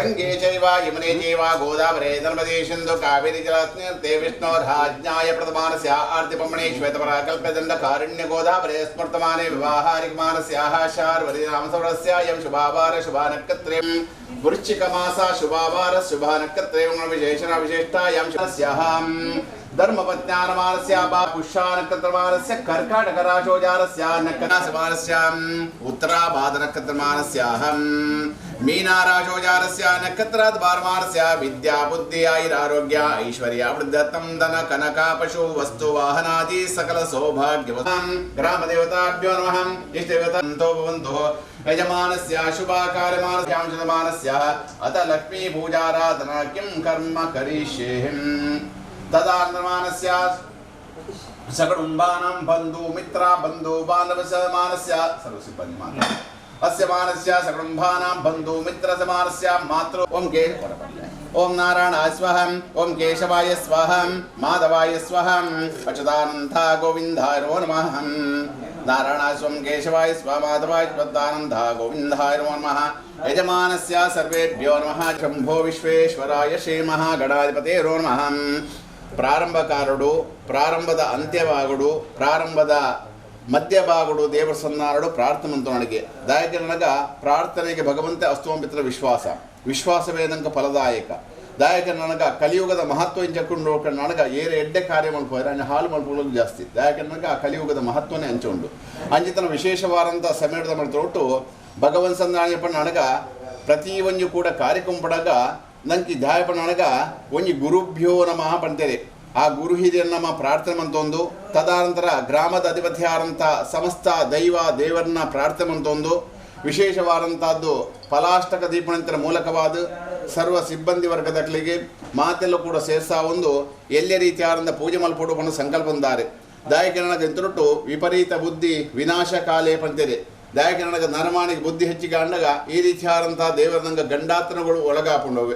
ಗಂಗೆ ಚೈವ ಯಮುನೆ ಚೈವ ಗೋದಾವರೇ ನರ್ಮದೇ ಸಿಂಧು ಕಾವೇರಿ ಜಲಾಸ್ಮಿನ್ ವಿಷ್ಣೋರ್ಹಾಜ್ಞಾಯ ಪ್ರಥಮಾನಸ್ಯ ಆರ್ತಿಪಮ್ಮಣೆ ಶ್ವೇತಪರಾಕಲ್ಪದಂಡ ಕಾರುಣ್ಯ ಗೋದಾವರೇ ಸ್ಮೃತಮಾನೆ ವಿವಾಹಾರಿಕಮಾನಸ್ಯಾಹ ಶಾರ್ವರಿನಾಮಸವರಸ್ಯಾಯಂ ಶುಭಾವಾರ ಶುಭಾನಕ್ಷತ್ರೇ ವೃಶ್ಚಿಕ ಮಾಸ ಶುಭಾವಾರ ಶುಭಾನಕ್ಷತ್ರೇ ವಿಶೇಷಣ ವಿಶೇಷ್ಟಾಯಾಂ ಸ್ಯಾಹಂ ಧರ್ಮಪತ್ನ್ಯಾನಮಾನಸ್ಯ ಪುಷ್ಯಾನಕ್ಷತ್ರಮಾನಸ್ಯ ಕರ್ಕಾಟಕರಾಶೋಜಾರಸ್ಯ ನಕ್ಷತ್ರಮಾನಸ್ಯಾಂ ಉತ್ತರಾಭಾದ ನಕ್ಷತ್ರಮಾನಸ್ಯಾಹಂ ಮೀನಾರಾಶೋಜಾರಸ್ಯ ನಕ್ಷತ್ರಾದ್ ಬಾರಮಾನಸ್ಯ ವಿದ್ಯಾ ಬುದ್ಧಿ ಆಯುರಾರೋಗ್ಯ ಐಶ್ವರ್ಯ ವೃದ್ಧತ್ವಂ ಧನ ಕನಕ ಪಶು ವಸ್ತು ವಾಹನಾದಿ ಸಕಲ ಸೌಭಾಗ್ಯವತಾಂ ಗ್ರಾಮದೇವತಾಭ್ಯೋ ನಮಃ ಇಷ್ಟದೇವತಾಂತೋ ಭವಂತು ಯಜಮಾನಸ್ಯ ಶುಭಾಕಾರ್ಯಮಾನಸ್ಯಾಂ ಶತಮಾನಸ್ಯ ಅತ ಲಕ್ಷ್ಮೀ ಪೂಜಾರಾಧನಾ ಕಿಂ ಕರ್ಮ ಕರಿಷ್ಯೇಹಿಂ ತದಾನಮಾನಸ್ಯ ಸಕುಟುಂಬಾನಾಂ ಬಂಧು ಮಿತ್ರ ಬಂಧು ಬಾಂಧವ ಸಮಾನಸ್ಯ ಸರ್ವ ಸಿಬ್ಬಂದಿ ಮಾತ್ರ ಅಸ್ಯ ಮಾನಸ್ಯ ಸಕುಟುಂಬಾನಾಂ ಬಂಧು ಮಿತ್ರ ಸಮಾನಸ್ಯ ಮಾತೃ ಓಂ ಕೇ ಓಂ ನಾರಾಯಣಾಯ ಸ್ವಹ ಓಂ ಕೇಶವಾಯ ಸ್ವಹ ಮಾಧವಾಯ ಸ್ವಹ ಅಚ್ಯುತಾನಂದ ಗೋವಿಂದಾಯ ನಮೋ ನಮಃ. ನಾರಾಯಣಾಯ ಸ್ವಂ ಕೇಶವಾಯ ಸ್ವ ಮಾಧವಾಯ ಸ್ವದಾನಂದ ಗೋವಿಂದಾಯ ನಮೋ ನಮಃ. ಯಜಮಾನಸ್ಯ ಸರ್ವೇಭ್ಯೋ ನಮಃ. ಶಂಭೋ ವಿಶ್ವೇಶ್ವರಾಯ ಶ್ರೀ ಮಹಾಗಣಾಧಿಪತೇ ನಮಃ. ಪ್ರಾರಂಭಕಾರಡು ಪ್ರಾರಂಭದ ಅಂತ್ಯವಾಗುಡು ಪ್ರಾರಂಭದ ಮಧ್ಯಭಾಗುಡು ದೇವರ ಸನ್ನಾರಡು ಪ್ರಾರ್ಥನೆ ಮಂತು ನನಗೆ ದಾಯಕ ನನಗ ಪ್ರಾರ್ಥನೆಗೆ ಭಗವಂತ ಅಸ್ತುವಂಪಿತ್ರ ವಿಶ್ವಾಸ ವಿಶ್ವಾಸವೇ ನಂಗೆ ಫಲದಾಯಕ ದಾಯಕ ನನಗ ಕಲಿಯುಗದ ಮಹತ್ವ ಇಂಚಕೊಂಡು ನನಗ ಏರೆ ಎಡ್ಡೆ ಕಾರ್ಯ ಮಲ್ಪೋದ್ರೆ ಅಂಚ ಹಾಲು ಮಲ್ಪೋದು ಜಾಸ್ತಿ ದಾಯಕ ನನಗ ಆ ಕಲಿಯುಗದ ಮಹತ್ವನೇ ಅಂಚುಂಡು ಅಂಚಿತನ ವಿಶೇಷವಾದಂಥ ಸಮಯದ ಮಲ್ತೊಟ್ಟು ಭಗವಂತ ಸಂದಾಯಪ್ಪ ನನಗ ಪ್ರತಿ ಒಂಜಿ ಕೂಡ ಕಾರ್ಯಕ್ರಮ ನಂಗೆ ದಾಯಪ್ಪ ನನಗ ಒಂಜಿ ಗುರುಭ್ಯೋ ನಮಃ ಪಂತೇರೆ ಆ ಗುರು ಹಿರಿಯರ ನಮ್ಮ ಪ್ರಾರ್ಥನೆ ಮಂತೊಂದು ತದಾನಂತರ ಗ್ರಾಮದ ಅಧಿಪತಿಯಾದಂಥ ಸಮಸ್ತ ದೈವ ದೇವರನ್ನ ಪ್ರಾರ್ಥನೆ ಮಂತೊಂದು ವಿಶೇಷವಾದಂಥದ್ದು ಫಲಾಷ್ಟಕ ದೀಪನಂತರ ಮೂಲಕವಾದ ಸರ್ವ ಸಿಬ್ಬಂದಿ ವರ್ಗದಕ್ಕಲಿಗೆ ಮಾತೆಲ್ಲ ಕೂಡ ಸೇರ್ಸಾ ಒಂದು ಎಲ್ಲೇ ರೀತಿಯಾದಂಥ ಪೂಜೆ ಮಲ್ಪೊಡು ಬಣ್ಣ ಸಂಕಲ್ಪ ಬಂದಾರೆ ದಾಯಕರಣಗ ಇಂತರೊಟ್ಟು ವಿಪರೀತ ಬುದ್ಧಿ ವಿನಾಶ ಕಾಲೇ ಪಂತೇರೆ ದಾಯಕರಣಗ ನರಮಾಣಿಗೆ ಬುದ್ಧಿ ಹೆಚ್ಚಿಗೆ ಅಂಡಗ ಈ ರೀತಿಯಾದಂಥ ದೇವರ ಗಂಡಾತನಗಳು ಒಳಗಾಪುಂಡವೆ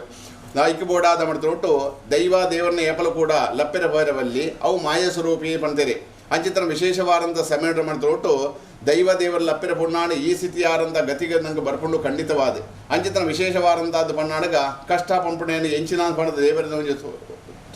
ನಾಯ್ಕು ಬೋಡಾದ ಮಾಡ್ತೊಟ್ಟು ದೈವ ದೇವರನ್ನ ಏಪಲು ಕೂಡ ಲಪ್ಪೆರ ಬೈರವಲ್ಲಿ ಅವು ಮಾಯ ಸ್ವರೂಪಿ ಪಂತೇರೆ ಅಂಚಿತನ ವಿಶೇಷವಾದಂಥ ಸಮಯ ಮಾಡ್ತೊಟ್ಟು ದೈವ ದೇವರ ಲಪ್ಪೆರ ಪುಣ್ಣಾಣ ಈ ಸ್ಥಿತಿಯಾರಂಥ ಗತಿಗೆ ನಂಗೆ ಬರ್ಕೊಂಡು ಖಂಡಿತವಾದ ಅಂಚಿತನ ವಿಶೇಷವಾದಂಥದ್ದು ಪಣ್ಣಾಣಗ ಕಷ್ಟ ಪಂಪಣೆಯನ್ನು ಎಂಚಿನ ಪಣದ ದೇವರ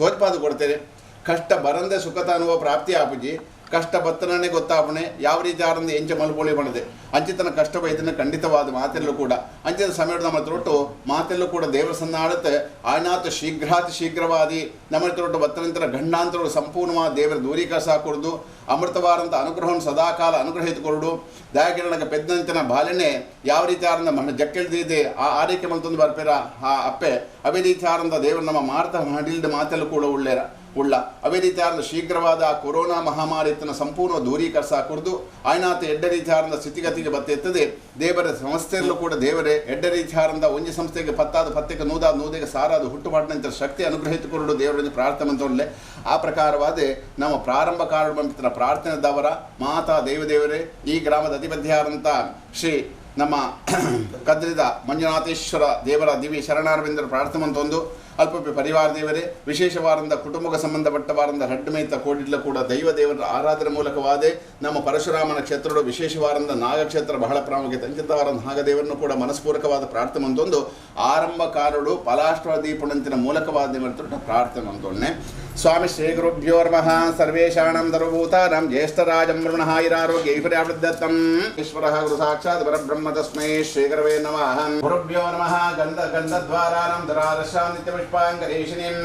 ತೋಜ್ಪಾದ ಕೊಡ್ತೇನೆ ಕಷ್ಟ ಬರಂದೆ ಸುಖತ ಅನ್ನುವ ಪ್ರಾಪ್ತಿ ಆಪುಜಿ ಕಷ್ಟ ಬತ್ತನೇ ಗೊತ್ತಾಪಣೆ ಯಾವ ರೀತಿ ಆರಂದ ಎಂಚ ಮಲ್ಪೊಳಿ ಬಣದೆ ಅಂಚಿತನ ಕಷ್ಟ ಬೈದನ ಖಂಡಿತವಾದ ಮಾತೆಲ್ಲೂ ಕೂಡ ಅಂಚಿನ ಸಮಯದ ನಮ್ಮ ತೊಟ್ಟು ಮಾತೆಲ್ಲೂ ಕೂಡ ದೇವರ ಸನ್ನಾಡುತ್ತೆ ಆಯ್ನಾತು ಶೀಘ್ರಾತಿ ಶೀಘ್ರವಾದಿ ನಮ್ಮ ತೊಟ್ಟು ಬತ್ತನಂತರ ಗಂಡಾಂತರಗಳು ಸಂಪೂರ್ಣವಾದ ದೇವರ ದೂರೀಕರಿಸ ಕೊಡುದು ಅಮೃತವಾರಂಥ ಅನುಗ್ರಹವನ್ನು ಸದಾಕಾಲ ಅನುಗ್ರಹಿತ ಕೊರಡು ದಯಾಕಿರಣಗ ಪೆದ್ದಂತನ ಬಾಲನೆ ಯಾವ ರೀತಿ ಆರಂದ ಮನ ಜಕ್ಕೆಳ್ದಿದೆ ಆ ಆರೈಕೆ ಮಲ್ತೊಂದು ಬರ್ಪೇರ ಆ ಅಪ್ಪೆ ಅದೇ ರೀತಿ ಆರಂದ ದೇವರು ನಮ್ಮ ಮಾರ್ತ ಮಾಡಿಲ್ದ ಮಾತೆಲ್ಲೂ ಕೂಡ ಉಳ್ಳೇರ ಉಳ್ಳ ಅವೇ ರೀತಿಯಾದ ಶೀಘ್ರವಾದ ಕೊರೋನಾ ಮಹಾಮಾರಿ ತನ್ನ ಸಂಪೂರ್ಣ ದೂರೀಕರಿಸ ಕುರಿದು ಆಯ್ನಾತ ಎಡ್ಡ ರೀತಿಯಾದ ಸ್ಥಿತಿಗತಿಗೆ ಬತ್ತೆತ್ತದೆ ದೇವರ ಸಂಸ್ಥೆಯಲ್ಲೂ ಕೂಡ ದೇವರೇ ಎಡ್ಡ ರೀತಿಯಾದ ಒಂಜಿ ಸಂಸ್ಥೆಗೆ ಪತ್ತಾದ ಪತ್ತೆಗೆ ನೂದಾದ ನೂದೆಗೆ ಸಾರಾದ ಹುಟ್ಟುಪಾಟಿನಂತರ ಶಕ್ತಿ ಅನುಗ್ರಹಿತುಕೊಂಡು ದೇವರನ್ನು ಪ್ರಾರ್ಥನೆ ಅಂತೊಳ್ಳೆ ಆ ಪ್ರಕಾರವಾದ ನಮ್ಮ ಪ್ರಾರಂಭ ಕಾರಣ ಪ್ರಾರ್ಥನೆ ದವರ ಮಾತಾ ದೇವದೇವರೇ ಈ ಗ್ರಾಮದ ಅಧಿಪತಿಯಾದಂಥ ಶ್ರೀ ನಮ್ಮ ಕದ್ರಿದ ಮಂಜುನಾಥೇಶ್ವರ ದೇವರ ದಿವಿ ಶರಣಾರವಿಂದರ ಪ್ರಾರ್ಥನೆ ಅಂತೊಂದು ಅಲ್ಪ ಪರಿವಾರ ದೇವರೇ ವಿಶೇಷವಾದಂಥ ಕುಟುಂಬಕ್ಕೆ ಸಂಬಂಧಪಟ್ಟವಾದಂಥ ರಡ್ಡುಮೇತ ಕೋಡಿಡ್ಲ ಕೂಡ ದೈವ ದೇವರ ಆರಾಧನೆ ಮೂಲಕವಾದ ನಮ್ಮ ಪರಶುರಾಮನ ಕ್ಷೇತ್ರಗಳು ವಿಶೇಷವಾದಂಥ ನಾಗಕ್ಷೇತ್ರ ಬಹಳ ಪ್ರಾಮುಖ್ಯತೆ ಅಂಚಿತವಾದ ನಾಗದೇವರನ್ನು ಕೂಡ ಮನಸ್ಪೂರ್ವಕವಾದ ಪ್ರಾರ್ಥನೆ ಅಂತೊಂದು ಆರಂಭಕಾರರು ಫಲಾಷ್ಟ್ರ ದೀಪಣಂತಿನ ಮೂಲಕವಾದ ದೇವರ ಪ್ರಾರ್ಥನೆ ಅಂತೊನ್ನೆ ಸ್ವಾಮಿ ಶ್ರೀ ಗುರುಭ್ಯೋ ನಮಃ. ಸರ್ವೇಷಾಣಂ ಸರ್ವಭೂತಾನಾಂ ಜ್ಯೇಷ್ಠರಾಜಂ ವರುಣಃ ಐರಾರೋಗ್ಯೈಶ್ವರ್ಯಾವೃದ್ಧತ್ವಂ ಈಶ್ವರಃ ಗುರು ಸಾಕ್ಷಾತ್ ಪರಬ್ರಹ್ಮ ತಸ್ಮೈ ಶ್ರೀ ಗುರವೇ ನಮಃ. ಗುರುಭ್ಯೋ ನಮಃ. ಗಂಧ ಗಂಧದ್ವಾರಾಣಂ ಧರಾದಶಾಂ ನಿತ್ಯಪುಷ್ಪಾಂಗರೇಶಿನೀಂ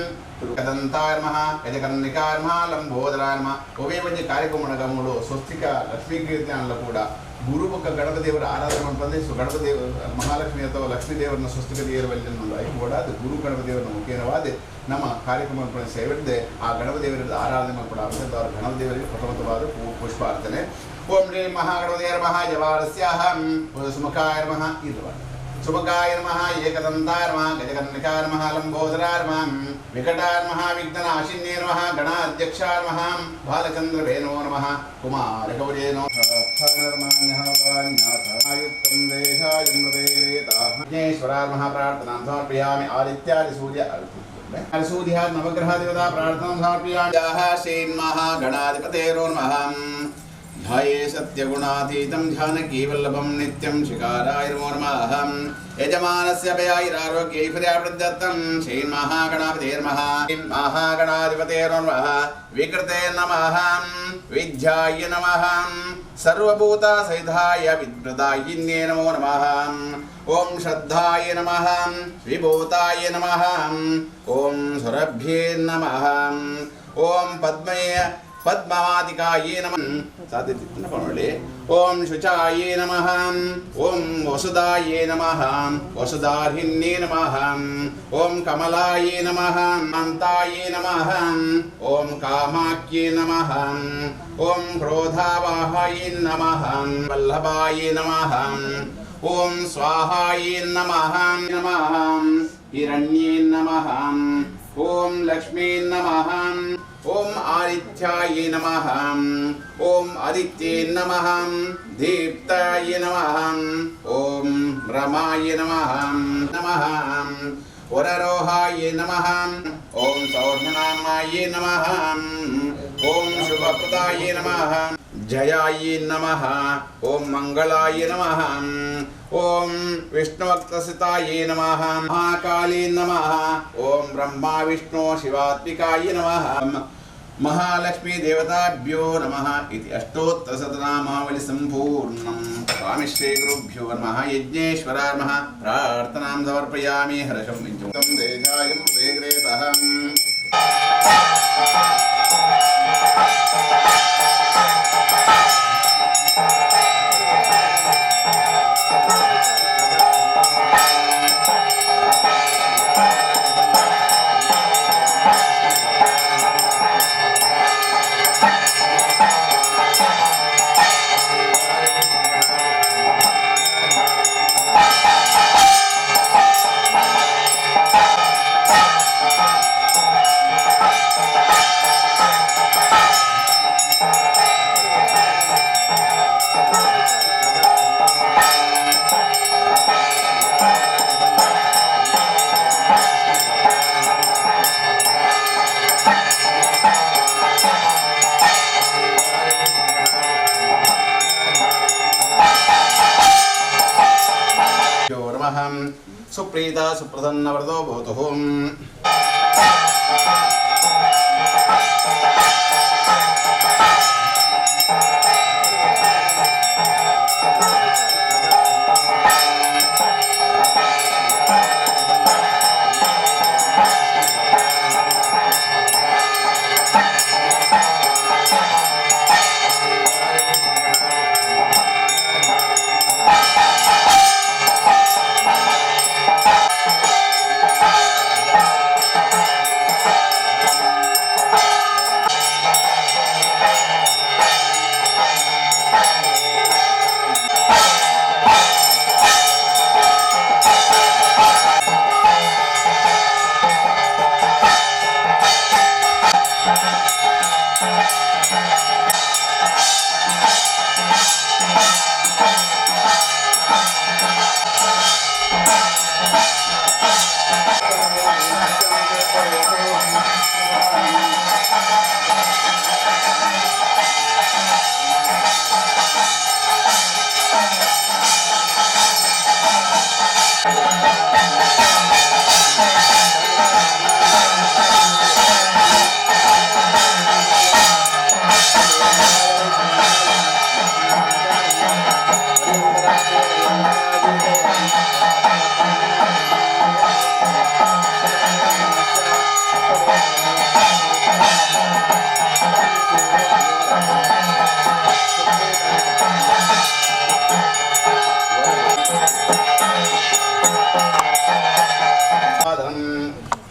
ದಂತಾಯ ನಮಃ ಗಜಕರ್ಣಿಕಾಯ ನಮಃ ಲಂಬೋದರಾಯ ನಮಃ. ಒವೇ ಒಂಜಿ ಕಾರ್ಯಕ್ರಮಗಳು ಸ್ವಸ್ತಿಕ ಲಕ್ಷ್ಮೀ ಕೀರ್ತನೆಲ್ಲ ಕೂಡ ಗುರುಮುಖ ಗಣಪದೇವರ ಆರಾಧನೆ ಮಾಡ್ಬಂದ್ರೆ ಸೊ ಗಣಪದೇವ ಮಹಾಲಕ್ಷ್ಮಿ ಅಥವಾ ಲಕ್ಷ್ಮೀ ದೇವರನ್ನ ಸ್ವಸ್ತಿಕ ದೇವರಲ್ಲಿ ಕೂಡ ಅದು ಗುರು ಗಣಪದೇವರನ್ನ ಮುಖೇನವಾದ ನಮ್ಮ ಕಾರ್ಯಕ್ರಮ ಸೇವಿಡದೆ ಆ ಗಣಪದೇವರ ಆರಾಧನೆ ಮಾಡ್ಕೊಂಡು ಅವರ ಗಣಪದೇವರಿಗೆ ಪ್ರಥಮತವಾದ ಪುಷ್ಪಾರ್ಚನೆ. ಓಂ ಶ್ರೀ ಮಹಾಗಣಪತಿಯ ನಮಃ. ಜವಾರಸ್ಯಾಹಂ ಸುಮುಖಾಯ ನಮಃ. ಇರುವ ಸುಮುಖಾಯ ನಮಃ ಏಕದಂತಾಯ ನಮಃ ಗಜಕರ್ಣಿಕಾಯ ನಮಃ ಲಂಬೋದರಾಯ ನಮಃ ವಿಕಟಾಯ ನಮಃ ವಿಘ್ನನಾಶಿನ್ಯೇ ನಮಃ ಗಣಾಧ್ಯಕ್ಷಾಯ ನಮಃ ಬಾಲಚಂದ್ರ ವೇಣೋ ನಮಃ ಕುಮಾರ ಗೌರೇ ವಿಘ್ನೇಶ್ವರಾಯ ನಮಃ. ಪ್ರಾರ್ಥನಾಂ ಸಮರ್ಪಯಾಮಿ. ಆದಿತ್ಯಾದಿ ಸೂರ್ಯ ಸೂರ್ಯ ನವಗ್ರಹ ದೇವತಾ ಪ್ರಾರ್ಥನಾಂ ಸಮರ್ಪಯಾಮಿ. ಶ್ರೀ ಮಹಾಗಣಾಧಿಪತೇರೋ ನಮಃ. ध्याये सत्यगुणातीतं ध्यानकीवल्लभं नित्यं शिकाराय नमो नमः। यजमानस्य भयाैरारोग्यैश्वर्यावृद्ध्यर्थं श्रीमहागणाधिपतेर्नमः। महागणाधिपतेर्नमः। विकृते नमः। विद्याय नमः। सर्वभूतसहिताय विद्वदायिन्ये नमो नमः। ॐ श्रद्धाय नमः। विभूताय नमः। ॐ सुरभ्ये नमः। ॐ पद्मये पद्मवातिकाये नमः। साध्य ओम शुचाये नमः। ओम वसुदाये नमः। वसुदाहिन्ये नमः। ओम कमलाये नमः। कान्ताये नमः। ओम कामाख्ये नमः। ओम क्रोधावाहाये नमः। वल्लभाये नमः। ओम स्वाहाये नमः। नमः हिरण्ये नमः। ओम लक्ष्मी नमः। ओम आदित्याय नमः। ओम आदित्ये नमः। दीप्ताय नमः। ओम रमाय नमः। नमः वररोहाय नमः। ओम सौर्णनामाय नमः। ओम शुभप्रदाय नमः। जयाय नमः। ओम मंगलाय नमः। ओम विष्णुवक्तसिताय नमः। महाकाली नमः। ओम ब्रह्मा विष्णु शिवात्मिकाय नमः। महालक्ष्मी देवताभ्यो नमः इति अष्टोत्तरशतनामावलि सम्पूर्णं। स्वामी श्री गुरुभ्यो नमः। यज्ञेश्वराय नमः। प्रार्थनां समर्पयामि। हर्षं देजायं प्रेग्रेतहम्। सुप्रीता सुप्रसन्न वरदो भवतु।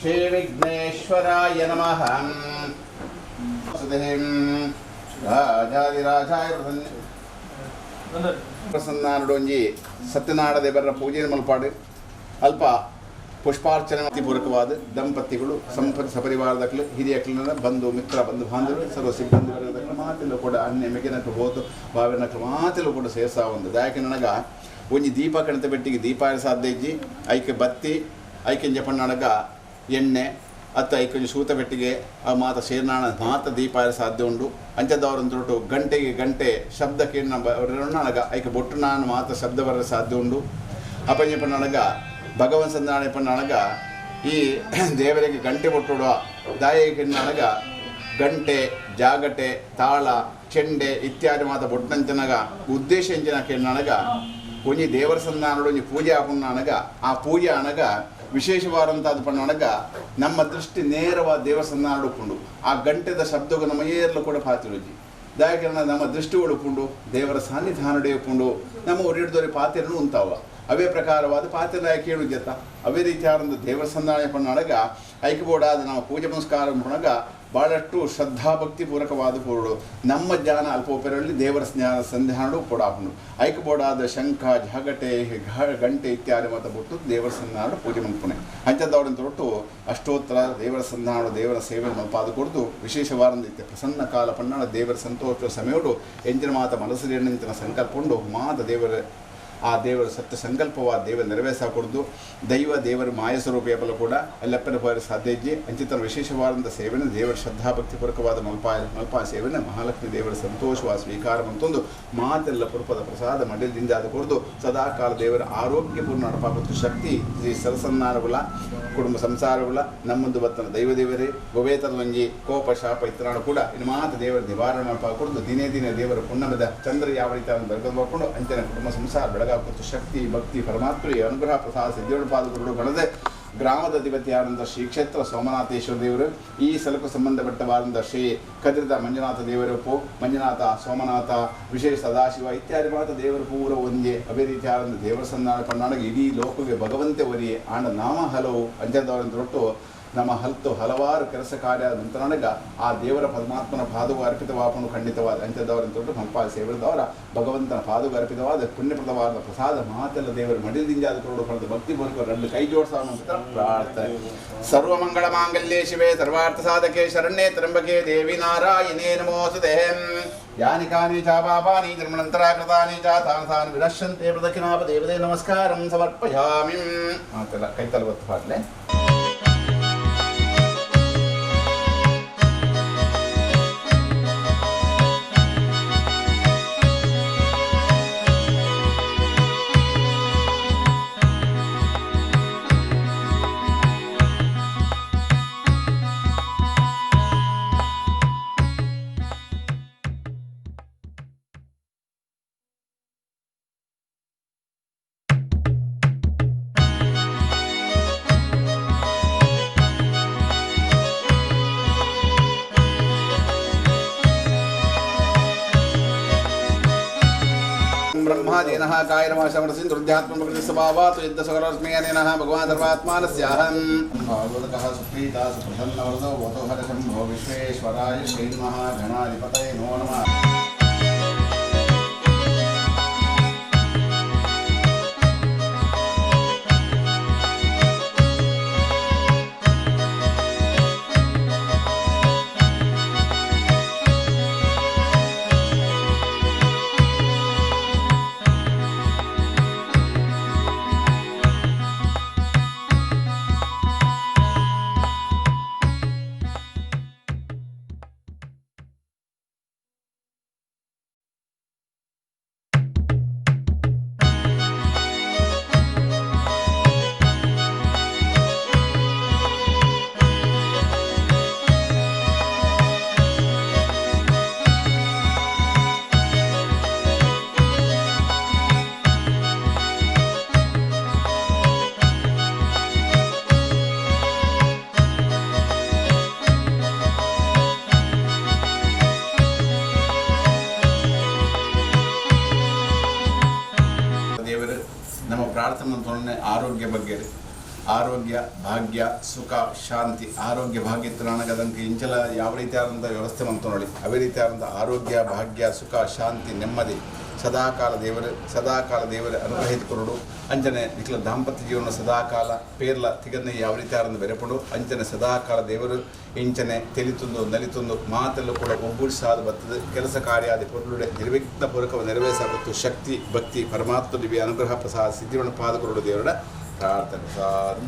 श्री विघ्नेश्वराय नमः। ರಾಜಾದಿರಾಜಾಯ ಪ್ರಸನ್ನಾನುಡೊಂಜಿ ಸತ್ಯನಾಡ ದೇವರ ಪೂಜೆ ಮಲ್ಪಾಡು ಅಲ್ಪ ಪುಷ್ಪಾರ್ಚನೆ ಪೂರಕವಾದ ದಂಪತಿಗಳು ಸಂಪತ್ ಸಪರಿವಾರದಕ್ಲು ಹಿರಿಯಕ್ಲನ ಬಂಧು ಮಿತ್ರ ಬಂಧು ಬಾಂಧವರು ಸರ್ವ ಸಿಬ್ಬಂದಿ ವರ್ಗದಕ್ಲು ಮಾತೆಲ್ಲ ಕೂಡ ಅನ್ಯ ಮೆಗೆನಕ್ಲು ಹೋತು ಬಾವಿನಕ್ಲು ಮಾತೆಲ್ಲ ಕೂಡ ಸೇರ್ಸಾ ಒಂದು ದಾಯಕ ನನಗ ಒಂಜಿ ದೀಪ ಕಣತ ಬೆಟ್ಟಿಗೆ ದೀಪ ಸಾಧ್ಯ ಇಜ್ಜಿ ಐಕೆ ಬತ್ತಿ ಐಕೆ ಜಪಣ್ಣನಗ ಎಣ್ಣೆ ಅತ್ತ ಐಕೊಂಜಿ ಸೂತ ಪೆಟ್ಟಿಗೆ ಆ ಮಾತ ಸೇರ್ನಾಣ ಮಾತ ದೀಪಾಯ ಸಾಧ್ಯ ಉಂಡು. ಅಂಚದವರಂತೊಟ್ಟು ಗಂಟೆಗೆ ಗಂಟೆ ಶಬ್ದ ಕೇಳಿನ ನನಗ ಐಕ ಬೊಟ್ಟು ನಾನು ಮಾತ ಶಬ್ದ ಬರ ಸಾಧ್ಯ ಉಂಡು. ಅಪಂಜ ಪಣ್ಣನಗ ಭಗವನ್ ಸಂಧಾನ ಪಣ್ಣನಗ ಈ ದೇವರಿಗೆ ಗಂಟೆ ಬೊಟ್ಟುಡುವ ದಾಯ ಕೆಣ್ಣನಗ ಗಂಟೆ ಜಾಗಟೆ ತಾಳ ಚೆಂಡೆ ಇತ್ಯಾದಿ ಮಾತ ಬೊಟ್ಟಂಚನಗ ಉದ್ದೇಶ ಎಂಚಿನ ಕೇಳಿನಗ ಒಂಜಿ ದೇವರ ಸಂಧಾನಡು ಒಂಜಿ ಪೂಜೆ ಆಪುಣ್ಣನಗ ಆ ಪೂಜೆ ಅನಗ ವಿಶೇಷವಾದಂಥದ್ದು ಪಣ್ಣನಗ ನಮ್ಮ ದೃಷ್ಟಿ ನೇರವಾದ ದೇವರ ಸಂಧಾನ ಉಪ್ಪುಂಡು. ಆ ಗಂಟೆದ ಶಬ್ದಗೂ ನಮ್ಮ ಏರ್ಲು ಕೂಡ ಪಾತಿರುಜಿ ದಾಯಕರಣ ನಮ್ಮ ದೃಷ್ಟಿ ಉಳುಪುಂಡು ದೇವರ ಸಾನ್ನಿಧಾನಡೆ ಉಪ್ಪುಂಡು. ನಮ್ಮ ಒರಿಡ್ದೊರಿ ಪಾತಿರನು ಉಂತಾವ ಅವೇ ಪ್ರಕಾರವಾದ ಪಾತಿರ ಕೇಳು ಜತ ಅವೇ ರೀತಿಯಾದ ದೇವರ ಸಂಧಾನ ಪಣ್ಣನಗ ಐಕ್ಯಬೋಡಾದ ನಾವು ಪೂಜೆ ಪುನಸ್ಕಾರ ಪಣ್ಣಾಗ ಭಾಳಷ್ಟು ಶ್ರದ್ಧಾಭಕ್ತಿ ಪೂರಕವಾದ ಪೂರ್ಡು ನಮ್ಮ ಜ್ಞಾನ ಅಲ್ಪೋಪರಲ್ಲಿ ದೇವರ ಜ್ಞಾನ ಸಂಧಾನಡು ಪೊಡಾಪುಂಡು. ಐಕ್ಯಬೋಡಾದ ಶಂಖ ಜಾಗಟೆ ಗಂಟೆ ಇತ್ಯಾದಿ ಮಾತ ಬಿಟ್ಟು ದೇವರ ಸಂಧಾನ ಪೂಜೆ ಮನ್ಪುಣೆ ಅಂಚದವರನ್ನು ತೊಟ್ಟು ಅಷ್ಟೋತ್ತರ ದೇವರ ಸಂಧಾನ ದೇವರ ಸೇವೆ ಮಲ್ಪಾದ ಕೊಡ್ದು ವಿಶೇಷವಾರಂದ ಇತ್ತೆ ಪ್ರಸನ್ನ ಕಾಲ ಪಣ್ಣಾಣ ದೇವರ ಸಂತೋಷ ಸಮಯೋಡು ಎಂಜಿನ ಮಾತ ಮನಸ್ಸು ಎಂಚಿನ ಸಂಕಲ್ಪ ಉಂಡು ಮಾತ ದೇವರ ಆ ದೇವರ ಸತ್ಯ ಸಂಕಲ್ಪವಾದ ದೇವ ನೆರವೇರಿಸ ಕೊಡ್ದು ದೈವ ದೇವರ ಮಾಯ ಸ್ವರೂಪ ಬಲ ಕೂಡ ಅಲ್ಲಪ್ಪನ ಹೋರ ಸಾಧ್ಯ ಇಜ್ಜಿ. ಅಂಚಿತನ ವಿಶೇಷವಾದಂಥ ಸೇವೆನ ದೇವರ ಶ್ರದ್ಧಾಭಕ್ತಿಪೂರ್ವಕವಾದ ಮಲ್ಪಾ ಸೇವೆನ ಮಹಾಲಕ್ಷ್ಮಿ ದೇವರ ಸಂತೋಷವಾದ ಸ್ವೀಕಾರ ಅಂತಂದು ಮಾತೆಲ್ಲ ಪುರುಪದ ಪ್ರಸಾದ ಮಂಡಲದಿಂದ ಅದು ಕೊಡ್ದು ಸದಾಕಾಲ ದೇವರ ಆರೋಗ್ಯಪೂರ್ಣ ನಡಪಾಗುತ್ತ ಶಕ್ತಿ ಶ್ರೀ ಸರಸನ್ನಾರಗುಲ ಕುಟುಂಬ ಸಂಸಾರಗುಲ ನಮ್ಮೊಂದು ಬತ್ತನ ದೈವ ದೇವರೇ ಗೋವೇತನ ಒಂಜಿ ಕೋಪ ಶಾಪ ಇತ್ತನಾಡು ಕೂಡ ಇನ್ನು ಮಾತು ದೇವರ ನಿವಾರಣೆ ಮಲ್ಪ ಕೊಡ್ದು ದಿನೇ ದಿನೇ ದೇವರ ಪುಣ್ಯಮದ ಚಂದ್ರ ಯಾವ ರೀತಿ ಬೆಳಗದು ಅಂಚಿನ ಕುಟುಂಬ ಸಂಸಾರ ಬೆಳಗ ಶಕ್ತಿ ಭಕ್ತಿ ಪರಮಾತ್ಮ ಅನುಗ್ರಹ ಪ್ರಸಾದ ಸಿದ್ಧಿಯೋಡು ಪಾದಗುರುಡು ಗಣದೆ ಗ್ರಾಮದ ಅಧಿಪತಿಯಾದಂಥ ಶ್ರೀ ಕ್ಷೇತ್ರ ಸೋಮನಾಥೇಶ್ವರ ದೇವರು ಈ ಸ್ಥಳಕ್ಕೂ ಸಂಬಂಧಪಟ್ಟವಾದಂಥ ಶ್ರೀ ಕದ್ರಿದ ಮಂಜುನಾಥ ದೇವರಪ್ಪು ಮಂಜುನಾಥ ಸೋಮನಾಥ ವಿಶೇಷ ಸದಾಶಿವ ಇತ್ಯಾದಿ ಮಾತ ದೇವರ ಪೂರ ಒಂದೇ ಅದೇ ರೀತಿಯಾದಂಥ ದೇವರ ಸಂಧಾನ ಪಣ್ಣಾಗ ಇಡೀ ಲೋಕಕ್ಕೆ ಭಗವಂತೆ ಒರಿಯೇ ಆಂಡ ನಾಮ ಹಲವು ಅಂಜದವರನ್ನು ತೊಟ್ಟು ನಮ್ಮ ಹಲ್ತು ಹಲವಾರು ಕೆಲಸ ಕಾರ್ಯ ನಂತರನಗ ಆ ದೇವರ ಪರಮಾತ್ಮನ ಪಾದವು ಅರ್ಪಿತವಾಪನು ಖಂಡಿತವಾದ ಅಂತ್ಯದವರನ್ನು ತೊಟ್ಟು ಪಂಪ ಸೇವರದವರ ಭಗವಂತನ ಪಾದವು ಅರ್ಪಿತವಾದ ಪುಣ್ಯಪ್ರದವಾದ ಪ್ರಸಾದ ಮಾತೆಲ್ಲ ದೇವರ ಮಡಿದಿಂಜಾದ ಕೊರಡು ಫಲದ ಭಕ್ತಿ ಪೂರ್ವಕ రెండు ಕೈ ಜೋಡಿಸಾವ ಪ್ರಾರ್ಥನೆ. ಸರ್ವಮಂಗಳ ಮಾಂಗಲ್ಯೇ ಶಿವೆ ಸರ್ವಾರ್ಥ ಸಾಧಕೆ ಶರಣ್ಯೇ ತ್ರಂಬಕೆ ದೇವಿ ನಾರಾಯಣೇ ನಮೋಸ್ತುತೇ. ಯಾನಿ ಕಾನಿ ಚ ಪಾಪಾನಿ ಜನ್ಮನಂತರಾಕೃತಾನಿ ಚ ತಾನಿ ತಾನಿ ವಿನಶ್ಯಂತೆ ಪ್ರದಕ್ಷಿಣಾಪ ದೇವತೆ ನಮಸ್ಕಾರಂ ಸಮರ್ಪಯಾಮಿ. ಮಾತೆಲ್ಲ ಕೈತಲ ಒತ್ತು ಪಾಡ್ಲೆ. ब्रह्मादीनः कायरमाशमनसिन्धुर्ध्यात्मप्रकृतिस्वभावात् युद्धसकलस्मेयनेनः भगवान् सर्वात्मानस्याहं भागवतः सुप्रीता सुप्रसन्नवरदो वतो हरशम्भो विश्वेश्वराय श्रीमहागणाधिपतये नमो नमः. ಪ್ರಾರ್ಥನೆ ಆರೋಗ್ಯ ಬಗ್ಗೆ ಆರೋಗ್ಯ ಭಾಗ್ಯ ಸುಖ ಶಾಂತಿ ಆರೋಗ್ಯ ಭಾಗ್ಯ ನನಗದಂಗೆ ಇಂಚಲ ಯಾವ ರೀತಿಯಾದಂಥ ವ್ಯವಸ್ಥೆ ಮಂತು ನೋಡಿ ಅದೇ ರೀತಿಯಾದಂಥ ಆರೋಗ್ಯ ಭಾಗ್ಯ ಸುಖ ಶಾಂತಿ ನೆಮ್ಮದಿ ಸದಾಕಾಲ ದೇವರು ಸದಾಕಾಲ ದೇವರ ಅನುಗ್ರಹಿತ ಕೊರಡು ಅಂಜನೆ ನಿಖಿಲ ದಾಂಪತ್ಯ ಜೀವನ ಸದಾಕಾಲ ಪೇರ್ಲ ತಿಗನ್ನೆ ಯಾವ ರೀತಿಯಾದಂಥ ಬೆರೆಪಡು ಅಂಜನೆ ಸದಾಕಾಲ ದೇವರು ಇಂಚನೆ ತೆಲಿತುಂದು ನಲಿತುಂದು ಮಾತೆಲ್ಲೂ ಕೂಡ ಒಗ್ಗೂಡಿಸಾದ ಬರ್ತದೆ ಕೆಲಸ ಕಾರ್ಯಾದಿ ಪೊರುಳುಡೆ ನಿರ್ವಿಘ್ನ ಪೂರ್ವಕ ನೆರವೇರಿಸಾಗುತ್ತು ಶಕ್ತಿ ಭಕ್ತಿ ಪರಮಾತ್ಮ ದಿವ್ಯ ಅನುಗ್ರಹ ಪ್ರಸಾದ ಸಿದ್ಧಿವನ್ನು ಪಾದ ಕೊರಡು ದೇವರ ಪ್ರಾರ್ಥನೆ ಸಾಧು.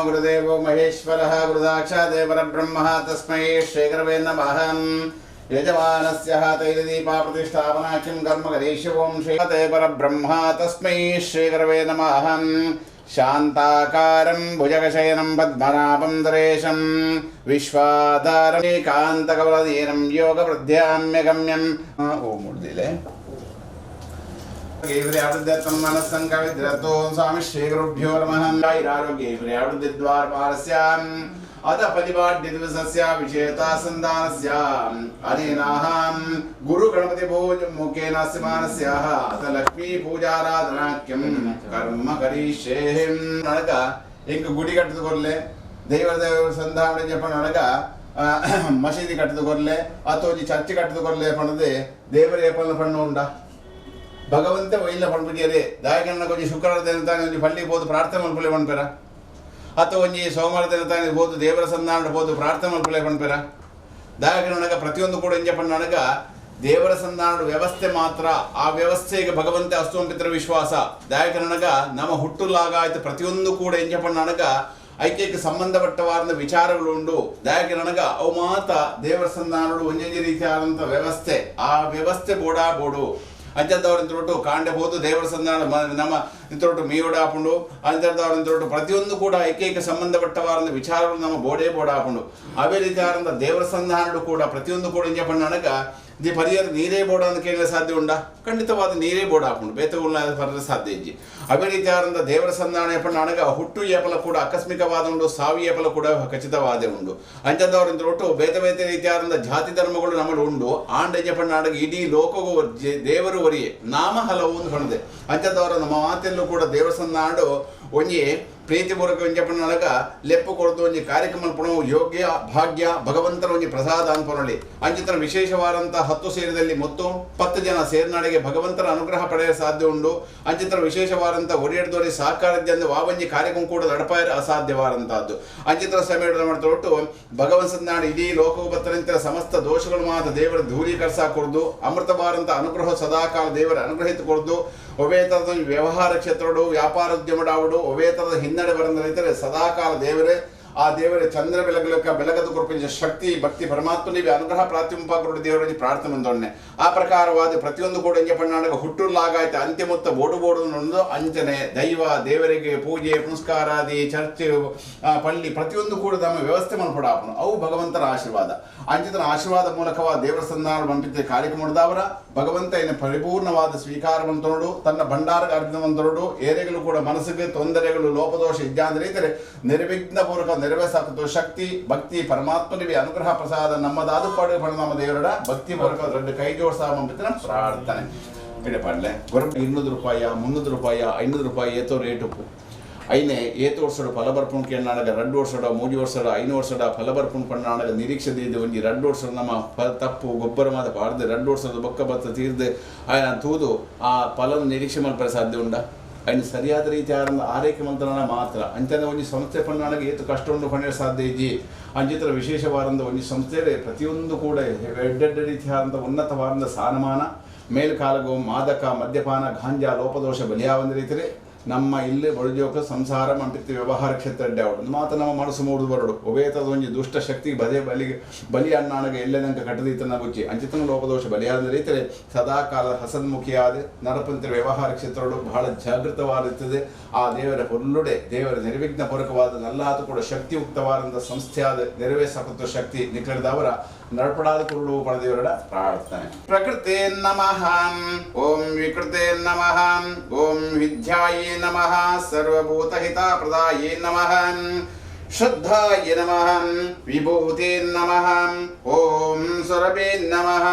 ಗುರುದೇವೋ ಮಹೇಶ್ವರಃ ಗುರುದಾಕ್ಷಾತ್ ಪರಬ್ರಹ್ಮ ತಸ್ಮೈ ಶ್ರೀಗುರವೇ ನಮಃ. ಯಜಮಾನಸ್ಯ ತೈಲದೀಪ ಪ್ರತಿಷ್ಠಾಪನಾಖ್ಯಂ ಕರ್ಮ ಕರಿಷ್ಯೆ. ಓಂ ಶ್ರೀ ಪರಬ್ರಹ್ಮ ತಸ್ಮೈ ಶ್ರೀಗುರವೇ ನಮಃ. ಶಾಂತಾಕಾರಂ ಭುಜಗಶಯನಂ ಪದ್ಮನಾಭಂ ದರೇಶಂ ವಿಶ್ವಾಧಾರಂ ಏಕಾಂತಕವಲದೀನಂ ಯೋಗವೃದ್ಧ್ಯಾಮ್ಯಗಮ್ಯಂ. ಓಂ ಮುಡ್ದಿಲೆ ಸ್ವಾಮಿ ಶ್ರೀ ಗುರುಭ್ಯೋ ನಮಃ. ಆರೋಗ್ಯ ಅಥ ಪರಿಪಾಡ್ಯ ದಿವಸಸ್ಯ ವಿಶೇಷತಾ ಸಂಧಾನಸ್ಯ ಅನೇನಾಹಂ ಗುರು ಗಣಪತಿ ಭೋಜ ಮುಖೇನ ಮಾನಸ್ಯ ಅಥ ಲಕ್ಷ್ಮೀ ಪೂಜಾರಾಧನಾಖ್ಯಂ ಕರ್ಮ ಕರಿಷ್ಯೆ. ನಡಕ ಇಂಕ ಗುಡಿ ಕಟ್ಟದ ಕೊರ್ಲೆ ದೇವರ ದೇವರ ಸಂಧಾನ ಜಪ ನಡಕ ಮಸೀದಿ ಕಟ್ಟದ ಕೊರ್ಲೆ ಅಥವಾ ಒಂಜಿ ಚರ್ಚ್ ಕಟ್ಟದ ಕೊರ್ಲೆ ಪಣದೆ ದೇವರ ಏಪಲ್ನ ಪಣ್ಣು ಉಂಡ ಭಗವಂತ ಒಯ್ಲ ಪಣ್ಪುಜೇರೆ ದಾಯಕಣ್ಣ ಒಂಜಿ ಶುಕ್ರವಾರ ದಿನ ತಾನೆ ಒಂಜಿ ಪಳ್ಳಿ ಪೋದು ಪ್ರಾರ್ಥನೆ ಮಲ್ಪುಲೆ ಪಣ್ಪೆರ ಅಥವಾ ಒಂಜಿ ಸೋಮವಾರ ದಿನ ತಾನೆ ಪೋದು ದೇವರ ಸಂಧಾನ ಪೋದು ಪ್ರಾರ್ಥನೆ ಮಲ್ಪುಲೆ ಪಣ್ಪೆರ ದಾಯಕಣ್ಣಗ ಪ್ರತಿಯೊಂದು ಕೂಡ ಎಂಜ ಪಣ್ಣನಗ ದೇವರ ಸಂಧಾನದ ವ್ಯವಸ್ಥೆ ಮಾತ್ರ ಆ ವ್ಯವಸ್ಥೆಗೆ ಭಗವಂತ ಅಸ್ತುವಂಪಿತರ ವಿಶ್ವಾಸ ದಾಯಕಣ್ಣಗ ನಮ್ಮ ಹುಟ್ಟುಲಾಗಾಯ್ತು ಪ್ರತಿಯೊಂದು ಕೂಡ ಎಂಜ ಪಣ್ಣನಗ ಐಕ್ಯಕ್ಕೆ ಸಂಬಂಧಪಟ್ಟವಾದ ವಿಚಾರಗಳು ಉಂಡು. ದಾಯಕರಣಗ ಅವು ಮಾತ ದೇವರ ಸಂಧಾನಡು ಒಂಜೊಂಜಿ ರೀತಿಯಾದಂಥ ವ್ಯವಸ್ಥೆ ಆ ವ್ಯವಸ್ಥೆ ಬೋಡಾ ಬೋಡು ಅಂಚದವರಂತೊಟ್ಟು ಕಾಂಡೆ ಹೋದು ದೇವರ ಸಂಧಾನ ನಮ್ಮ ಇಂತೊಟ್ಟು ಮೀಯೋಡಾಪುಂಡು ಅಂಚದವರಂತೊಟ್ಟು ಪ್ರತಿಯೊಂದು ಕೂಡ ಏಕೈಕ ಸಂಬಂಧಪಟ್ಟವಾದ ವಿಚಾರಗಳು ನಮ್ಮ ಬೋಡೇ ಬೋಡಾಪುಂಡು. ಅವೇ ರೀತಿಯಾದಂಥ ದೇವರ ಸಂಧಾನಡು ಕೂಡ ಪ್ರತಿಯೊಂದು ಕೂಡ ಇಂಜ ಪಣ್ಣನಗ the ಪರಿಯರ ನೀರೇ ಬೋಡ ಅಂತ ಕೇಳಲು ಸಾಧ್ಯ ಉಂಡ ಖಂಡಿತವಾದ ನೀರೇ ಬೋಡ ಹಾಕೊಂಡು ಬೇತಗುಳ್ನ ಬರಲು ಸಾಧ್ಯ ಇಜ್ಜಿ. ಅವೇ ರೀತಿಯಾದಂಥ ದೇವರ ಸಂಧಾನ ಪಣ್ಣನಗ ಹುಟ್ಟು ಏಪಲ ಕೂಡ ಆಕಸ್ಮಿಕವಾದ ಉಂಡು, ಸಾವು ಏಪಲ ಕೂಡ ಖಚಿತವಾದ ಉಂಡು. ಅಂಚದವರಂತೊಟ್ಟು ಬೇತೆ ಬೇತೆ ರೀತಿಯಾದಂಥ ಜಾತಿ ಧರ್ಮಗಳು ನಮ್ಮಲ್ಲಿ ಉಂಡು. ಆಂಡ ಪಣ್ಣಾಡಗ ಇಡೀ ಲೋಕಗೂ ದೇವರು ಒರಿಯೇ ನಾಮ ಹಲವು ಒಂದು ಪಣದೆ ಅಂಚದವರ ನಮ್ಮ ಮಾತೆಲ್ಲೂ ಕೂಡ ದೇವರ ಸಂಧಾನಡು ಒಂಜಿ ಪ್ರೀತಿಪೂರ್ವಕ ಒಂಜಿ ಪಣ್ಣನಗ ಲೆಪ್ಪು ಕೊಡ್ದು ಒಂಜಿ ಕಾರ್ಯಕ್ರಮ ಪುಣ ಯೋಗ್ಯ ಭಾಗ್ಯ ಭಗವಂತನ ಒಂಜಿ ಪ್ರಸಾದ ಅನ್ಪೊನೊಳಿ ಅಂಚಿತರ ವಿಶೇಷವಾದಂಥ 10 ಸೇರಿದಲ್ಲಿ ಮೊತ್ತು 10 ಜನ ಸೇರ್ನಾಡಿಗೆ ಭಗವಂತನ ಅನುಗ್ರಹ ಪಡೆಯ ಸಾಧ್ಯ ಉಂಡು. ಅಂಚಿತರ ವಿಶೇಷವಾದಂಥ ಒಡೆಯಡ್ದೋರಿ ಸಹಕಾರದಿಂದ ವಾವಂಜಿ ಕಾರ್ಯಕ್ರಮ ಕೂಡ ನಡಪಾಯ ಅಸಾಧ್ಯವಾದಂತಹದ್ದು. ಅಂಚಿತರ ಸಮಯ ಮಾಡ್ತೊಟ್ಟು ಭಗವಂತನಾಡು ಇಡೀ ಲೋಕೋಪತ್ತರಂತರ ಸಮಸ್ತ ದೋಷಗಳು ಮಾತ್ರ ದೇವರ ಧೂರೀಕರಿಸ ಕೊಡ್ದು ಅಮೃತವಾದಂಥ ಅನುಗ್ರಹ ಸದಾಕಾಲ ದೇವರ ಅನುಗ್ರಹಿತ ಕೊಡ್ದು ಒವೇ ಥರದ ವ್ಯವಹಾರ ಕ್ಷೇತ್ರಡು ವ್ಯಾಪಾರೋದ್ಯಮಡಾವಡು ಒವೇ ಥರದ ಹಿನ್ನಡೆ ಬರಂದ ರೈತರೆ ಸದಾಕಾಲ ದೇವರೇ ಆ ದೇವರೇ ಚಂದ್ರ ಬೆಳಗಲಕ್ಕ ಬೆಳಗದ ಕೃಪಿಂಚ ಶಕ್ತಿ ಭಕ್ತಿ ಪರಮಾತ್ಮನಿಗೆ ಅನುಗ್ರಹ ಪ್ರಾತ್ಯುಂಪಾಕರುಡು ದೇವರಲ್ಲಿ ಪ್ರಾರ್ಥನೆ ಒಂದೊಣ್ಣೆ ಆ ಪ್ರಕಾರವಾದ ಪ್ರತಿಯೊಂದು ಕೂಡ ಎಂಜ ಪಣ್ಣಾಡಗ ಹುಟ್ಟುಲಾಗಾಯ್ತು ಅಂತ್ಯಮೊತ್ತ ಬೋಡು ಬೋಡು ಒಂದು ಅಂಚನೆ ದೈವ ದೇವರಿಗೆ ಪೂಜೆ ಪುನಸ್ಕಾರಾದಿ ಚರ್ಚೆ ಪಳ್ಳಿ ಪ್ರತಿಯೊಂದು ಕೂಡ ನಮ್ಮ ವ್ಯವಸ್ಥೆ ಮನ್ಪಡಾಪನು ಅವು ಭಗವಂತನ ಆಶೀರ್ವಾದ. ಅಂಚಿತನ ಆಶೀರ್ವಾದ ಮೂಲಕವಾದ ದೇವರ ಸಂಧಾನ ಮಂಪಿತ ಕಾರ್ಯಕ್ರಮದವರ ಭಗವಂತ ಏನು ಪರಿಪೂರ್ಣವಾದ ಸ್ವೀಕಾರವಂತನೋಡು ತನ್ನ ಭಂಡಾರ ಅರ್ಧವಂತನೋಡು ಏರೆಗಳು ಕೂಡ ಮನಸ್ಸಿಗೆ ತೊಂದರೆಗಳು ಲೋಪದೋಷ ಇದ್ದಾಂದ್ರೆ ಇದ್ದರೆ ನಿರ್ವಿಘ್ನ ಪೂರ್ವಕ ನೆರವೇರಿಸಾಕುತ್ತ ಶಕ್ತಿ ಭಕ್ತಿ ಪರಮಾತ್ಮನಿಗೆ ಅನುಗ್ರಹ ಪ್ರಸಾದ ನಮ್ಮದಾದ ಪಾಡು ನಮ್ಮ ದೇವರ ಭಕ್ತಿ ಪೂರ್ವಕ ಎರಡು ಕೈ ಜೋಡಿಸ ಪ್ರಾರ್ಥನೆ ಕಡೆ ಪಾಡ್ಲೆ. 200 ರೂಪಾಯಿ 300 ರೂಪಾಯಿ 500 ರೂಪಾಯಿ ಏತೋ ರೇಟುಪ್ಪು ಐನೆ ಏತು ವರ್ಷಡು ಫಲಬರ್ಪುಣ್ ಕೇಳಾಗ 2 ವರ್ಷಡ 3 ವರ್ಷಡ 5 ವರ್ಷಡ ಫಲಬರ್ಪುಣ್ ಪಣ್ಣಾಗ ನಿರೀಕ್ಷೆ ಇದೆ ಒಂಜಿ 2 ವರ್ಷ ನಮ್ಮ ತಪ್ಪು ಗೊಬ್ಬರ ಮಾತ ಪಾಡ್ದು 2 ವರ್ಷದ ಬೊಕ್ಕ ಬತ್ತ ತೀರ್ದು ಆಯ್ನ ತೂದು ಆ ಫಲ ನಿರೀಕ್ಷೆ ಮಲ್ಪರೆ ಸಾಧ್ಯ ಉಂಡ ಐನು ಸರಿಯಾದ ರೀತಿ ಆರೈಕೆ ಮಂತ್ರನ ಮಾತ್ರ ಅಂಚನೆ ಒಂಜಿ ಸಂಸ್ಥೆ ಪಣ್ಣಾಗ ಏತು ಕಷ್ಟ ಉಂಡು ಪಣ್ಣೆ ಸಾಧ್ಯ ಇಜ್ಜಿ. ಅಂಚಿತರ ವಿಶೇಷವಾದಂಥ ಒಂಜಿ ಸಂಸ್ಥೆ ಪ್ರತಿಯೊಂದು ಕೂಡ ಎಡ್ಡೆಡ್ಡ ರೀತಿಯಾದಂಥ ಉನ್ನತವಾದಂಥ ಸ್ಥಾನಮಾನ ಮೇಲ್ಕಾಲಗೋ ಮಾದಕ ಮದ್ಯಪಾನ ಗಾಂಜಾ ಲೋಪದೋಷ ಬಲಿಯಾವಂದ ರೀತಿಯೇ ನಮ್ಮ ಇಲ್ಲಿ ಬಳುಜೋಕ ಸಂಸಾರ ಮಂಪಿತ್ತು ವ್ಯವಹಾರ ಕ್ಷೇತ್ರ ಅಡ್ಡಾವಡು ಮಾತ್ರ ನಮ್ಮ ಮನಸ್ಸು ಮೂಡುದು ಬರಡು ಒಬೇತದ ಒಂಜಿ ದುಷ್ಟ ಶಕ್ತಿ ಬದೇ ಬಲಿಗೆ ಬಲಿ ಅಣ್ಣಾನಗ ಎಲ್ಲೆನಂಕ ಕಟ್ಟದೀತನ ಬುಚ್ಚಿ ಅಂಚಿತನ ಲೋಪದೋಷ ಬಲಿಯಾದ ರೀತಿಯೇ ಸದಾಕಾಲ ಹಸನ್ಮುಖಿಯಾದ ನರಪಂತ್ರ ವ್ಯವಹಾರ ಕ್ಷೇತ್ರಗಳು ಬಹಳ ಜಾಗೃತವಾಗಿರುತ್ತದೆ. ಆ ದೇವರ ಹೊಲ್ಲುಡೆ ದೇವರ ನಿರ್ವಿಘ್ನ ಪೂರ್ವಕವಾದ ನಲ್ಲಾತು ಕೂಡ ಶಕ್ತಿಯುಕ್ತವಾದಂಥ ಸಂಸ್ಥೆಯಾದ ನೆರವೇರಿಸಕತ್ತ ಶಕ್ತಿ ನಿಖರದವರ ನರಪಡಾದ ಕುರುಡು ಪಣದೇವರ ಪ್ರಾರ್ಥನೆ. ಪ್ರಕೃತೇ ನಮಃ ಓಂ ವಿಕೃತೇ ನಮಃ ಓಂ ವಿದ್ಯಾಯೇ ನಮಃ ಸರ್ವಭೂತಹಿತ ಪ್ರದಾಯೇ ನಮಃ ಶ್ರದ್ಧಾಯ ನಮಃ ವಿಭೂತೇ ನಮಃ ಓಂ ಸುರಭೇ ನಮಃ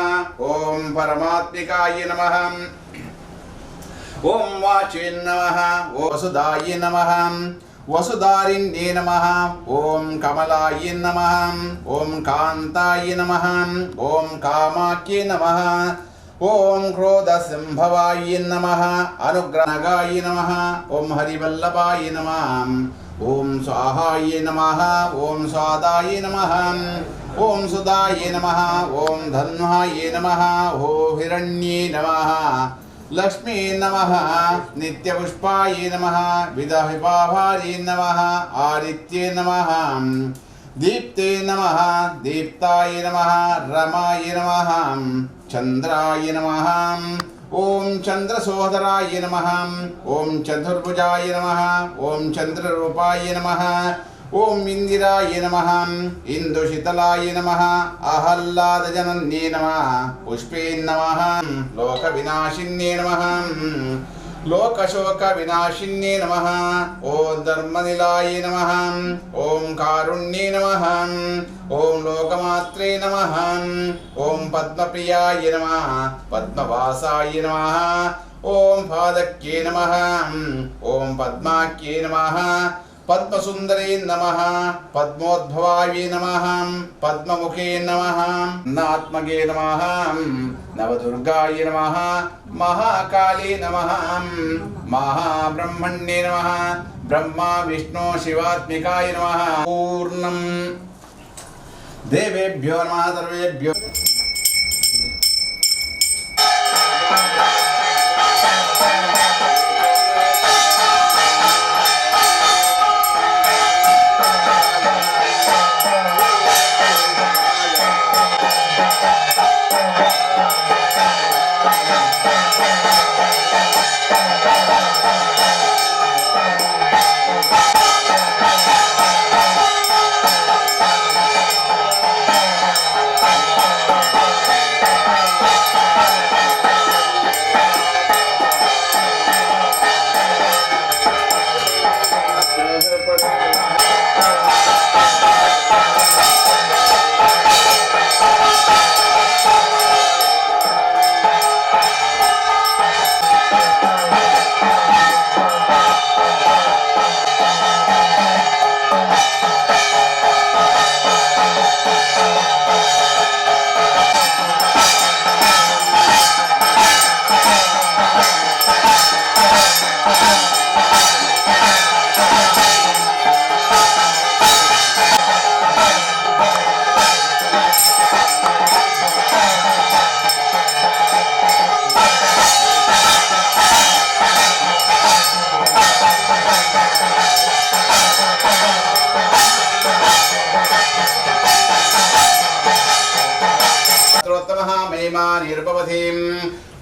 ಓಂ ಪರಮಾತ್ಮಿಕಾಯ ನಮಃ ಓಂ ವಾಚೇ ನಮಃ ಓಂ ವಸುದಾಯ ನಮಃ ವಸುಧಾರಿಣ್ಯೇ ನಮಃ ಓಂ ಕಮಲಾಯ ನಮಃ ಓಂ ಕಾಂತಾಯ ನಮಃ ಓಂ ಕಾಮಾಖ್ಯೇ ನಮಃ ಓಂ ಕ್ರೋಧಸಂಭವಾಯ ನಮಃ ಅನುಗ್ರಹಗಾಯ ನಮಃ ಓಂ ಹರಿವಲ್ಲಭಾಯ ನಮಃ ಓಂ ಸ್ವಾಹಾಯ ನಮಃ ಓಂ ಸ್ವಾದಾಯ ನಮಃ ಓಂ ಸುಧಾಯ ನಮಃ ಓಂ ಧನ್ವಾಯ ನಮಃ ಓಂ ಹಿರಣ್ಯೇ ನಮಃ लक्ष्मी नमः नित्यपुष्पायै नमः विदहिपाभार्यै नमः आदित्ये नमः दीप्ते नमः दीप्ताय नमः रमाय नमः चन्द्राय नमः ॐ चन्द्रसोदराय नमः ॐ चतुर्भुजाय नमः ॐ चन्द्ररूपाय नमः ॐ इन्दिराय नमः इन्दुशीतलाय नमः आह्लादजनन्ये नमः पुष्पे नमः लोकविनाशिन्ये नमः लोकशोकविनाशिन्ये नमः ॐ धर्मनिलाय नमः ॐ कारुण्ये नमः ॐ लोकमात्रे नमः ॐ पद्मप्रियाय नमः पद्मवासाय नमः ॐ पादक्ये नमः ॐ पद्माख्ये नमः पद्मसुंदरे नमः पद्मोद्भवाय नमः पद्ममुखे नमः नात्मके नमः नवदुर्गाय नमः महाकाली नमः महाब्रह्मण्ये नमः ब्रह्मा विष्णु शिवात्मिकाय नमः पूर्णं देवेभ्यो नमः सर्वेभ्यो।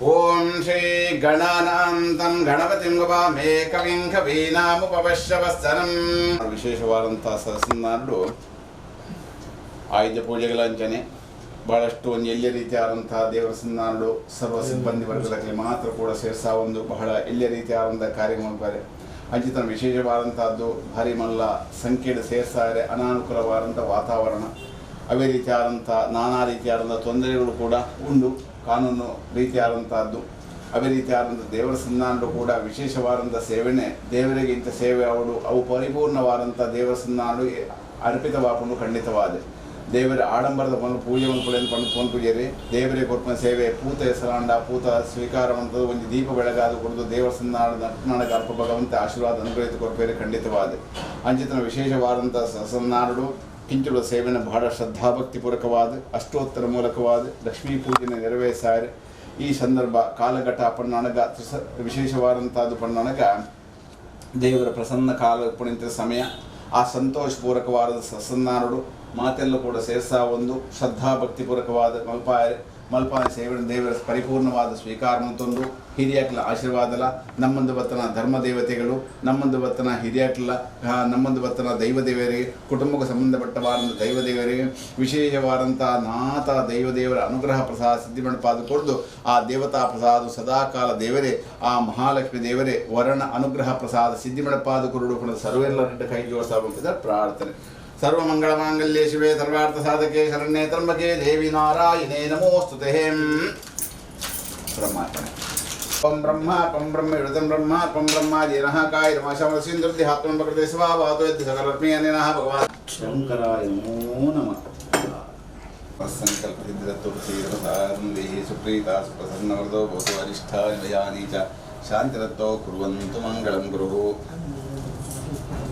ओम श्री गणानान्तं गणपतिं गवामे कविं कवीनामुपवश्रवस्तनं। ವಿಶೇಷವಾದಂಥ ಸದಸ್ಯನಾಡು ಆಯುಧ ಪೂಜೆಗಳ ಅಂಚನೆ ಬಹಳಷ್ಟು ಒಂದು ಎಳ್ಯ ರೀತಿಯಾದಂಥ ದೇವರ ಸನ್ನಾಡು ಸರ್ವ ಸಿಬ್ಬಂದಿ ವರ್ಗದಲ್ಲಿ ಮಾತ್ರ ಕೂಡ ಸೇರಿಸ ಒಂದು ಬಹಳ ಎಳ್ಯ ರೀತಿಯಾದಂಥ ಕಾರ್ಯಕ್ರಮ ಅಂಚಿತನ ವಿಶೇಷವಾದಂಥದ್ದು ಭಾರಿ ಮಲ್ಲ ಸಂಖ್ಯೆಯ ಸೇರ್ಸಾರೆ ಅನಾನುಕೂಲವಾದಂಥ ವಾತಾವರಣ ಅವೇ ರೀತಿಯಾದಂಥ ನಾನಾ ರೀತಿಯಾದಂಥ ತೊಂದರೆಗಳು ಕೂಡ ಉಂಡು ಕಾನೂನು ರೀತಿಯಾದಂಥದ್ದು ಅದೇ ರೀತಿಯಾದಂಥ ದೇವರ ಸನ್ನಾನರು ಕೂಡ ವಿಶೇಷವಾದಂಥ ಸೇವನೆ ದೇವರಿಗೆ ಇಂಥ ಸೇವೆ ಅವಳು ಅವು ಪರಿಪೂರ್ಣವಾದಂಥ ದೇವರ ಸನ್ನಾನು ಅರ್ಪಿತವಾಪನು ಖಂಡಿತವಾದ ದೇವರ ಆಡಂಬರದ ಒಂದು ಪೂಜೆ ಒಂದು ಪಂಡು ಫೋನ್ ಪೂಜೆರಿ ದೇವರಿಗೆ ಕೊಟ್ಟನ ಸೇವೆ ಪೂತ ಹೆಸರಾಂಡ ಪೂತ ಸ್ವೀಕಾರ ಅಂತದ್ದು ಒಂದು ದೀಪ ಬೆಳಗಾದ ಕೊಡದು ದೇವರ ಸನ್ನಾಡ ನಟನಾಡಕ ಅರ್ಪ ಭಗವಂತ ಆಶೀರ್ವಾದ ಅನುಗ್ರಹಿತ ಕೊರಪೇರೆ ಖಂಡಿತವಾದ ಅಂಚಿತನ ವಿಶೇಷವಾದಂಥ ಸನ್ನಾಡು ಕಿಂಚುಳ ಸೇವೆನ ಬಹಳ ಶ್ರದ್ಧಾಭಕ್ತಿಪೂರ್ವಕವಾದ ಅಷ್ಟೋತ್ತರ ಮೂಲಕವಾದ ಲಕ್ಷ್ಮೀ ಪೂಜೆನ ನೆರವೇರಿಸಾರೆ. ಈ ಸಂದರ್ಭ ಕಾಲಘಟ್ಟ ಪಣ್ಣನಗ ವಿಶೇಷವಾದಂಥದ್ದು ಪಣ್ಣನಗ ದೇವರ ಪ್ರಸನ್ನ ಕಾಲ ಪುಣಿತ ಸಮಯ ಆ ಸಂತೋಷಪೂರ್ವಕವಾದ ಸಸನ್ನಾರುಡು ಮಾತೆಲ್ಲ ಕೂಡ ಸೇರ್ಸ ಒಂದು ಶ್ರದ್ಧಾಭಕ್ತಿಪೂರ್ವಕವಾದ ಮಲ್ಪಾಯ ಸೇವೆ ದೇವರ ಪರಿಪೂರ್ಣವಾದ ಸ್ವೀಕಾರ ಅಂತಂದು ಹಿರಿಯಕ್ಲ ಆಶೀರ್ವಾದಲ ನಮ್ಮೊಂದು ಬತ್ತನ ಧರ್ಮ ದೇವತೆಗಳು ನಮ್ಮೊಂದು ಬತ್ತನ ಹಿರಿಯಕ್ಲ ನಮ್ಮೊಂದು ಬತ್ತನ ದೈವ ದೇವರಿಗೆ ಕುಟುಂಬಕ್ಕೆ ಸಂಬಂಧಪಟ್ಟವಾದಂಥ ದೈವ ದೇವರಿಗೆ ವಿಶೇಷವಾದಂಥ ನಾಥ ದೈವ ದೇವರ ಅನುಗ್ರಹ ಪ್ರಸಾದ ಸಿದ್ಧಿಮಣಪಾದ ಕೊಡದು ಆ ದೇವತಾ ಪ್ರಸಾದ ಸದಾಕಾಲ ದೇವರೇ ಆ ಮಹಾಲಕ್ಷ್ಮಿ ದೇವರೇ ವರಣ ಅನುಗ್ರಹ ಪ್ರಸಾದ ಸಿದ್ಧಿಮಣಪಾದ ಕೊರಡು ಕೂಡ ಸರ್ವೆಲ್ಲರ ಕೈ ಜೋಡಿಸ ಪ್ರಾರ್ಥನೆ. ಸರ್ವಮಂಗಳಮಾಂಗಲ್ಯೆ ಶಿವೆ ಸರ್ವಾರ್ಥ ಸಾಧಕೆ ಶರಣ್ಯೇ ತ್ರಂಬಕೆ ದೇವಿ ನಾರಾಯಣೇ ನಮೋಸ್ತುತೇ. ಬ್ರಹ್ಮಾರ್ಪಣೆ. ಪಂ ಬ್ರಹ್ಮ ಪಂ ಬ್ರಹ್ಮ ವಿಡತಂ ಬ್ರಹ್ಮ ಪಂ ಬ್ರಹ್ಮ ಜೇನಃ ಕಾಯ ರಮಾಶಮಸಿಂದ್ರದಿಹಾತ್ಮಂ ಪ್ರಕೃತಿ ಸ್ವಾವಾತೋ ಯದ್ದಿ ಸಕಲರ್ಮಿ ಅನೇನಃ ಭಗವಾನ್ ಶಂಕರಾಯ ನಮೋ ನಮಃ. ಸಂಕಲ್ಪಸಿದ್ಧಿರತ್ತೋ ಸುಪ್ರೀತಾ ಸುಪ್ರಸನ್ನವರದೋ ಭವತು ಅರಿಷ್ಠಾನಿ ಭಯಾನಿ ಚ ಶಾಂತಿರತ್ತೋ ಕುರ್ವಂತು ಮಂಗಳಂ ಗುರುಃ.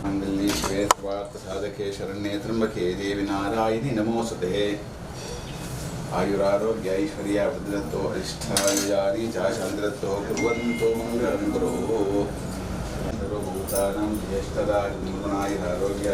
ಮಂಗಲ್ಯೆ ಶಿವೆ ಸರ್ವಾರ್ಥ ಸಾಧಕೆ ಶರಣ್ಯೇ ತ್ರಂಬಕೆ ದೇವಿ ನಾರಾಯಣಿ ನಮೋಸ್ತುತೇ. ಆಯುರಾರೋಗ್ಯ ಐಶ್ವರ್ಯ ವೃದ್ಧತ್ವ ಅರಿಷ್ಠಾನಿ ಚ ಶಾಂತಿರತ್ವ ಕುರ್ವಂತೋ ಮಂಗಳಂ ಕುರು. ಸರ್ವಭೂತಾನಾಂ ಜ್ಯೇಷ್ಠರಾಜ ನಿರ್ಗುಣಾಯುರಾರೋಗ್ಯ.